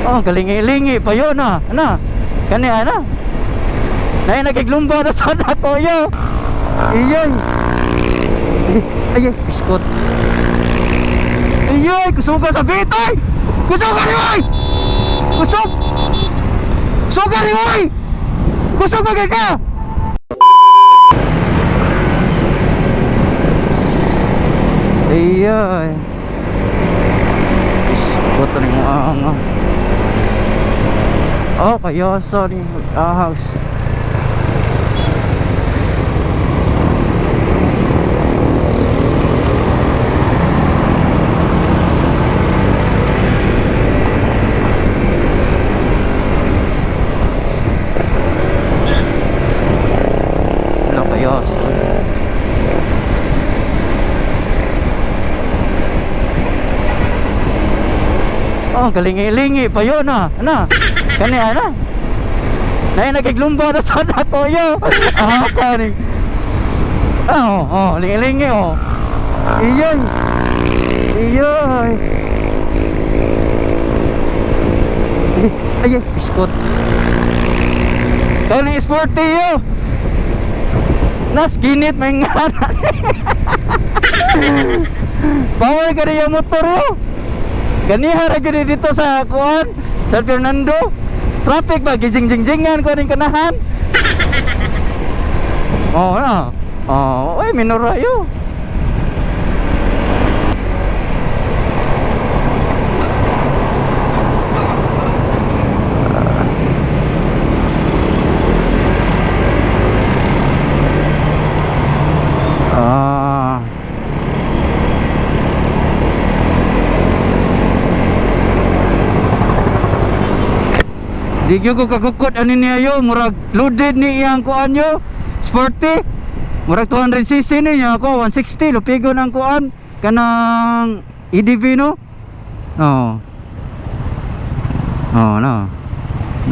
Oh, kalingi-lingi pa yun ah. Ano? Kani ana? Nay nagiglumba na sana ko yo. Iyoy. Ay, ay, biskot. Iyoy, kusuga sa bitay. Kusuga ni oy. Kusog. Kusuga ni oy. Kusuga kay ka. Iyoy. Biskot ni mo ang. Oh, kaya sorry. Ahas. Wala kaya sorry. Oh, kalingi-lingi pa yun ah. Ano? Kani ana? Nay nagiglumba na sana ko yo. Ah, kani. Ah, oh, oh, lingi-lingi oh. Iyoy. Iyoy. Ay, ay, biskot. Kani sporty yo. Nas ginit may nga. Power ka yung motor yo. Ganiha ra gyud dito sa kuan, San Fernando. Traffic ba gijing-jing-jingan ko ning kanahan. Oh, na. Oh, oy minora yo. Ah. Di gyud ko kagukod ani niya yo, murag loaded ni iyang kuan yo. Sporty. Murag 200 cc ni niya ako 160 lupigo ng kuan kanang EDV no. Oh. Oh no.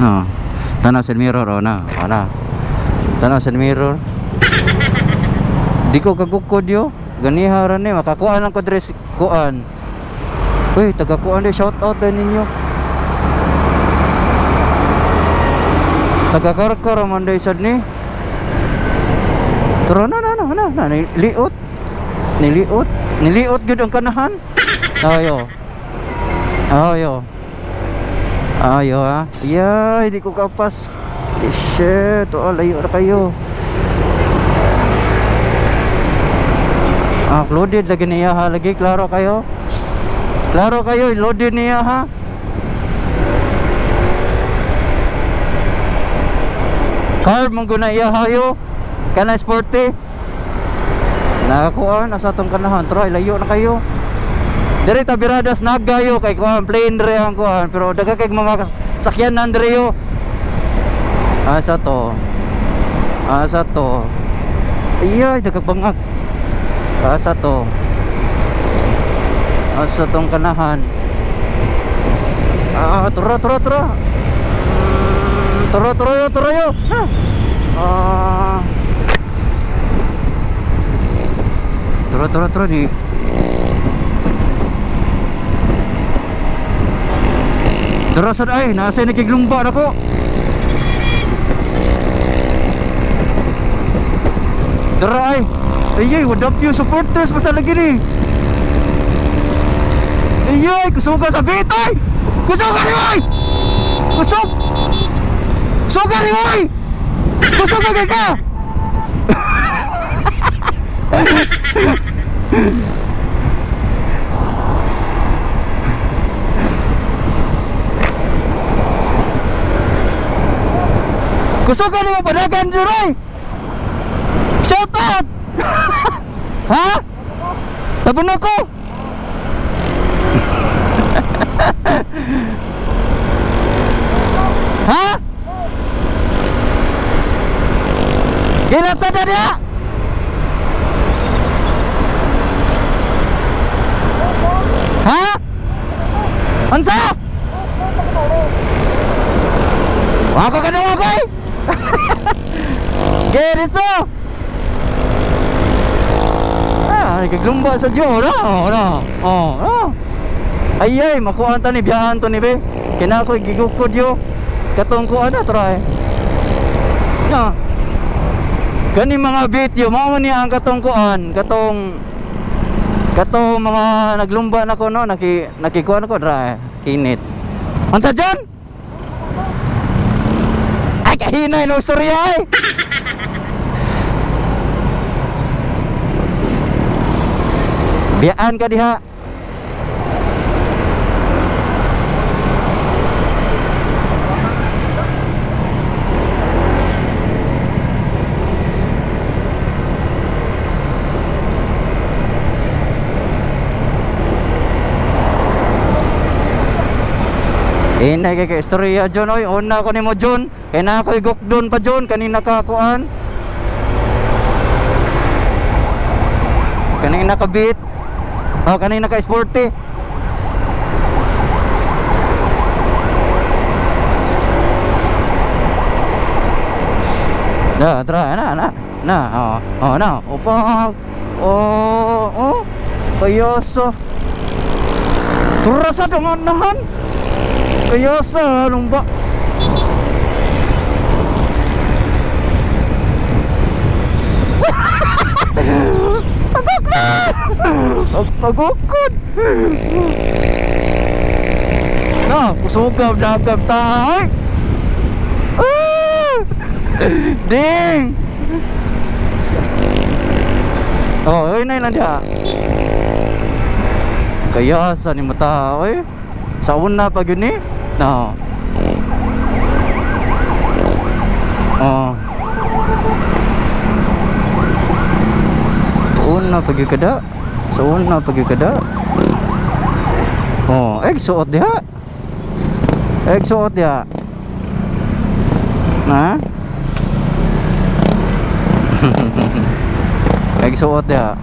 No. Tanaw sa mirror oh na. Oh na. Tanaw sa mirror. Di ko kagukod yo. Ganiha ra ni makakuan lang ko dress kuan. Uy, taga kuan di shout out din ninyo. Taga Karkar man day sad ni. Tara na na na na, na niliot. Niliot. Niliot gyud ang kanahan. Ayo. Ayo. Ayo ha. Yeah, hindi ko kapas. Shit, oh, layo na kayo. Ah, loaded lagi niya ha, lagi klaro kayo. Klaro kayo, loaded niya ha. Car mong guna iya hayo. Kana sporty. Nakakuan asa tong kanahan, try layo na kayo. Diri ta biradas nagayo kay kuan plane diri ang kuan pero daga kay mga sakyanan diri yo. Asa to? Asa to? Iya, daga bangag. Asa to? Asa tong kanahan? Ah, tura tura tura. Tura tura yo, tura yo. Ha. Ah. Tura tura tura di. Tura sad ay, nasa nakiglumba na ko. Tura ay. Ay, ay, what up you supporters basta lagi ni. Ay, ay, kusuga sa bitay. Kusuga ni oy. Kusog. Kusuga ni oy. Kusuga kay ka. Kusuga ni mo padagan juray. Shout out. Ha? Tabon ko. Ha? Gilat sa dia. Ha? Unsa? Wako ka nung ako'y. Get it so. Ah, nagaglumba sa Diyo, no? No. Oh, oh. Ay ay, makuha ta ni biyahan to ni be. Kina ako'y gigukod yo. Katong kuan na try. Na. Kani mga video mao ni ang katong kuan, katong katong mga naglumba na ko no, nakikuan ko dra kinit. Unsa John? Ay kahinay no istorya ay. Biyaan ka diha. Inay kay istorya John oy, una ko nimo John. Kay na ako'y gukdon pa John kanina ka kuan. Kanina ka beat. Oh, kanina ka sporty. Na, tara, na, na. Na, oh, oh, na. Opa. Oh, oh. Kayoso. Tura sa dunganahan. Kayoso, anong ba? Pagok na! Pagukod! Na, kusugab dagab ta. Ay! Ah! Ding! Oh, ay na lang diha. Kaya sa ni mata, oy. Sa una pa gyud ni. No. Oh. Una pa gyud kada. Sa una pa gyud kada. Oh, eh suot diha. Eh suot diha. Na? Eh suot diha.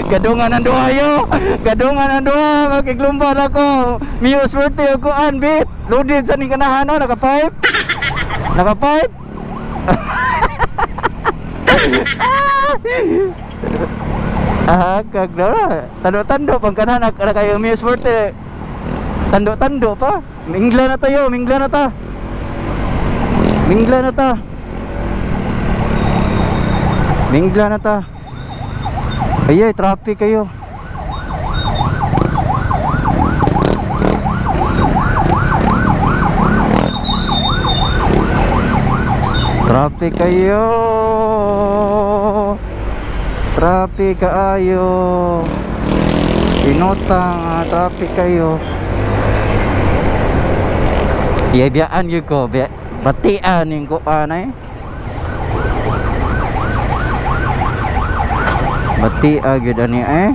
Gadungan ang duha yo. Gadungan ang duha, makiglumba na ko. Mio swerte ako an bit. Loaded sa ning kanahan no, naka pipe. Naka pipe. Ah, kag na. Tando-tando pang kanahan na kayo Mio swerte. Tando-tando pa. Mingla na tayo, mingla na ta. Mingla na ta. Mingla na ta. Ay, ay, traffic kayo. Traffic kayo. Traffic kaayo. Inutang, traffic kayo. Iya, biyaan yun ko. Batian yung kuan eh. Batia gyud ani eh.